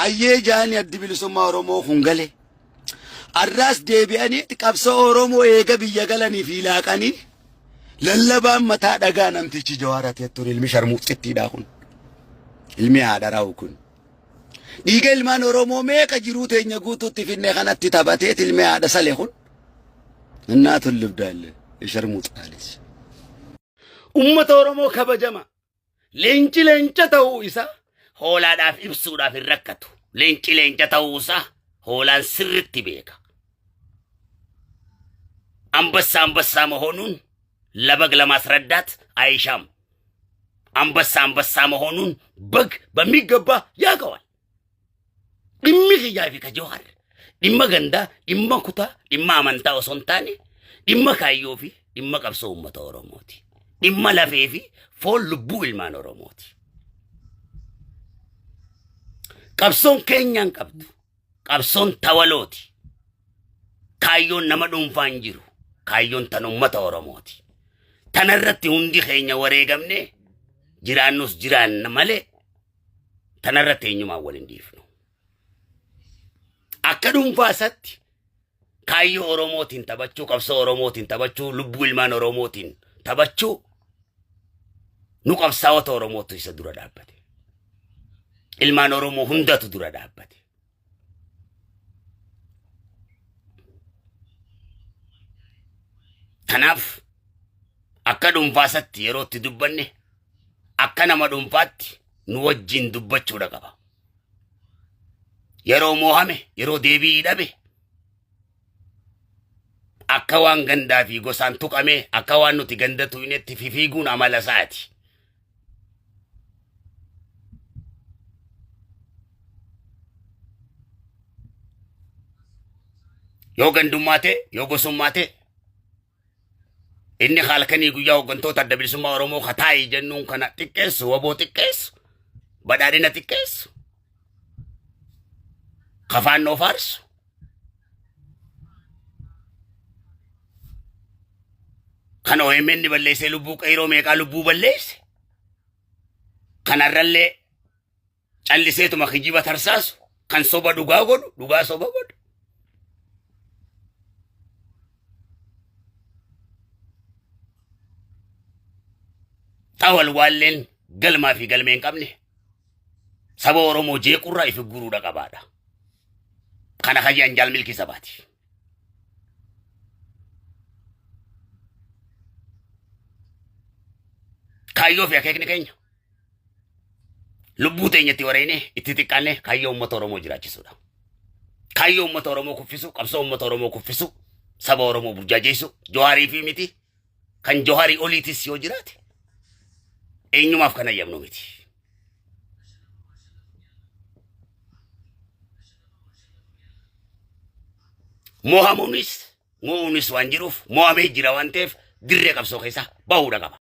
Hayyee jaani Addi Bilisummaa Oromoo kun gale. Arraas deebi'aniiti qabsoo Oromoo eega biyya galanii fi laaqanii lallabaan mataa dhagaa namtichi Jawaar Ateet ture ilmi sharmuuxxittiidhaa kun. Ilmi haadha kun. Dhiiga ilmaan Oromoo meeqa jiruu teenya guutuutti finne kanatti taphateet ilmi haadha sale kun. Innaatu libdaalle sharmuuxaalis. Ummata Oromoo kabajama. Leenci leenca ta'uu isaa hoolaadhaaf ibsuudhaaf hin rakkatu. Leenci leenca ta'uu isaa hoolaan sirritti beeka. አንበሳ አንበሳ መሆኑን ለበግ ለማስረዳት አይሻም። አንበሳ አንበሳ መሆኑን በግ በሚገባ ያውቀዋል። Dhimmi kiyyaa fi ka Jawaar dhimma gandaa, dhimma kutaa, dhimma amantaa osoo hin taane dhimma kaayyoo fi dhimma qabsoo uummata Oromooti. Dhimma lafee fi foon lubbuu ilmaan Oromooti. Qabsoon keenyaan qabdu. Qabsoon tawalooti. Kaayyoon nama dhuunfaa hin jiru. Kaayyoon tan uummata Oromooti. Tanarratti hundi keenya wareegamne jiraannus jiraanna malee tanarratti eenyumaan wal hin dhiifnu. Akka dhuunfaa isaatti kaayyoo Oromootiin taphachuu, qabsoo Oromootiin taphachuu, lubbuu ilmaan Oromootiin taphachuu nu qabsaa'ota Oromootu isa dura dhaabbate. Ilmaan Oromoo hundatu dura dhaabbate. Kanaaf akka dhuunfaa isaatti yeroo itti dubbanne akka nama dhuunfaatti nu wajjin dubbachuudha qaba. Yeroo moohame, yeroo deebii dhabe, akka waan gandaa fi gosaan tuqamee, akka waan nuti ganda tuqnetti fifiiguun amala isaati. Yoo gandummaa ta'e, yoo gosummaa ta'e, inni halkanii guyyaa hooggantoota Adda Bilisummaa Oromoo kataayi jennuun kana xiqqeessu, waboo xiqqeessu, badhaadhina xiqqeessu, kafaannoo faarsu. Kan OMN balleessee lubbuu qeyroo meeqaa lubbuu balleesse. Kanarrallee calliseetuma kijiba tarsaasu kan soba dhugaa godhu dhugaa soba godhu. Xawal waalleen galmaa fi galmee hin qabne saba Oromoo jeequrraa ifi guruudha qabaadha. Kana kayyaan jaal milkii sabaati. Kaayyoo fi akeekni keenya lubbuu teenya itti wareeynee itti xiqqaannee kaayyoo uummata Oromoo jiraachisuudha. Kaayyoo uummata Oromoo kuffisu, qabsoo uummata Oromoo kuffisu, saba Oromoo burjaajeessu, Jawaarii fi miti kan Jawaarii oliitis yoo jiraate eenyumaaf kan ayyamnu miti. Mo'amuunis mo'uunis waan jiruuf mo'amee jira waan ta'eef dirree qabsoo keessaa bahuudha qaba.